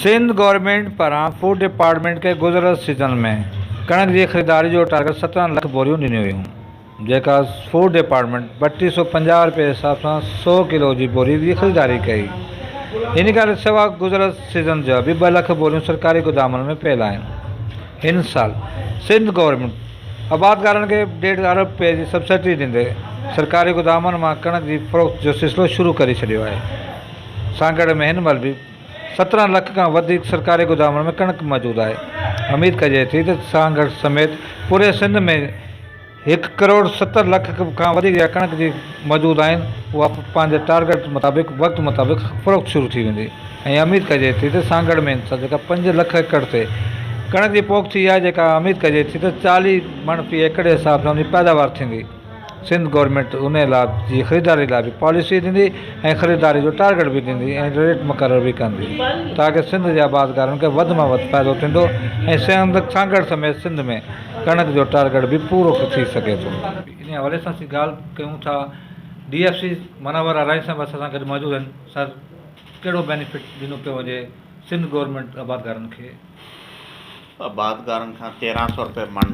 Sindh government پاران food department کي گذريل سيزن ۾ ڪڻڪ جي خريداري جو ٽارگيٽ 17 لک ٻوريون ڏنيون ويون جيڪا فوڊ ڊپارٽمينٽ 3250 رپئي حساب سان سئو ڪلو جي ٻوري جي خريداري ڪئي ان کان سواء گذريل سيزن جا به ٻه لک ٻوريون سرڪاري گدامن ۾ پيل آهن هن سال سنڌ گورنمينٽ آبادگارن کي ڏيڍ ارب رپئي جي سبسڊي ڏيندي سرڪاري گدامن مان ڪڻڪ جي فروخت جو سلسلو شروع ڪري ڇڏيو آهي سانگهڙ ۾ هن مهل به 17 لک کان وڌيڪ سرڪاري گدامن ۾ ڪڻڪ موجود آهي، اميد ڪجي ٿي ته سانگهڙ سميت پوري سنڌ ۾ هڪ ڪروڙ 70 لک کان وڌيڪ جيڪا ڪڻڪ جي موجود آهن اها پنهنجي ٽارگيٽ مطابق وقت مطابق فروخت شروع ٿي ويندي ۽ اميد ڪجي ٿي ته سانگهڙ ۾ هن سال جيڪا پنج لک ايڪڙ تي ڪڻڪ جي پوک ٿي آهي جيڪا اميد ڪجي ٿي ته 40 مڻ في ايڪڙ جي حساب سان ان جي پيداوار ٿيندي. سنڌ گورنمينٽ انهي لاء جي خريداري لاء به پاليسي ڏيندي ۽ خريداري جو ٽارگيٽ به ڏيندي ۽ ريٽ مقرر به ڪندي تاڪه سنڌ جي آبادگارن کي وڌ مان وڌ فائدو ٿيندو ۽ سانگهڙ سميت سنڌ ۾ ڪڻڪ جو ٽارگيٽ به پورو ٿي سگهي ٿو. انهي حوالي سان اسين ڳالهه ڪيون ٿا D F C Munawar Arain صاحب اسان سان گڏ موجود آهن سر ڪهڙو بينيفٽ ڏنو پيو وڃي سنڌ گورنمينٽ آبادگارن کي؟ آبادگارن کان 13 سو روپيه مڻ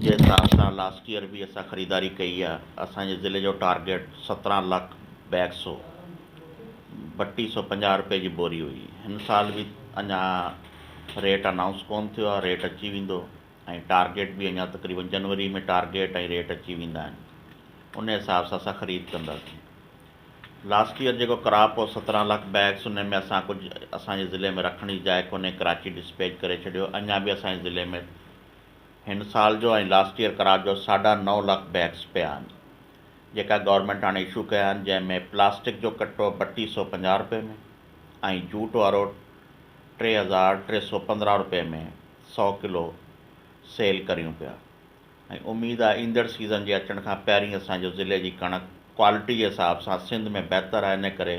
جي حساب سان لاسٽ ايئر به اسان خريداري ڪئي آهي. اسان جي ضلعي جو ٽارگيٽ 17 لک بيگس هو، 3250 روپيه جي ٻوري هئي. هن سال به اڃا ريٽ انائونس ڪونه ٿيو آهي، ريٽ اچي ويندو ۽ ٽارگيٽ به اڃا تقريبن جنوري ۾ ٽارگيٽ ۽ ريٽ اچي ويندا آهن، ان حساب سان اسان خريد ڪنداسين. لاسٽ ايئر جيڪو ڪراپ هو 17 لک بيگس ان ۾ اسان ڪجهه اسان جي ضلعي ۾ رکڻ جي جاء ڪونهي ڪراچي ڊسپيچ ڪري ڇڏيو اڃا به اسان جي ضلعي ۾ هن سال جو ۽ لاسٽ ايئر ڪراپ جو ساڍا نو لک بيگس پيا آهن جيڪا گورنمينٽ هاڻي اشو ڪيا آهن جنهن ۾ پلاسٽڪ جو ڪٽو 3250 روپئي ۾ ۽ جوٽ وارو 3315 روپئي ۾ سئو ڪلو سيل ڪريون پيا. ۽ اميد آهي ايندڙ سيزن جي اچڻ کان پهرين اسان جو ضلعي جي ڪڻڪ ڪوالٽي جي حساب سان سنڌ ۾ بهتر آهي ان ڪري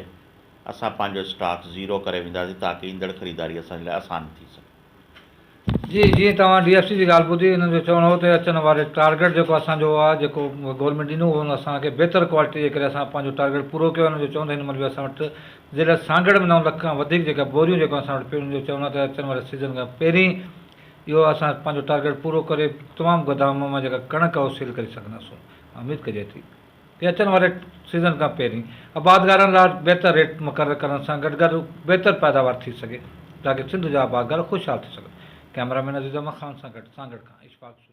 اسان پنهنجو اسٽاڪ زيرو ڪري وينداسين تاڪه ايندڙ خريداري اسان جي لاء آسان ٿي سگهي. جي جيئن توهان ڊي ايف سي جي ڳالهه ٻڌي انهن جو چوڻ هو ته اچڻ واري ٽارگيٽ جيڪو اسان جو آهي جيڪو گورنمينٽ ڏنو هو ان اسان کي بهتر ڪوالٽي جي ڪري اسان پنهنجو ٽارگيٽ پورو ڪيو انهن جو چوڻ ته هن مهل به اسان وٽ ضلع سانگهڙ ۾ نو لک کان وڌيڪ جيڪا ٻوريون جيڪو اسان وٽ پيون انهن جو چوڻ آهي ته اچڻ واري سيزن کان پهرين اهو اسان پنهنجو ٽارگيٽ پورو ڪري تمام گدام مان جيڪا ڪڻڪ آهي اهو سيل ڪري سگهنداسون اميد ڪجي ٿي ته اچڻ واري سيزن کان پهرين آبادگارن لاء بهتر ريٽ مقرر ڪرڻ سان گڏ گڏ بهتر پيداوار ٿي سگهي تاڪه سنڌ جا آبادگار خوشحال ٿي سگهن ڪئميرا مين عزيز احمد خان سان گڏ سانگهڙ کان اشفاق سومرو.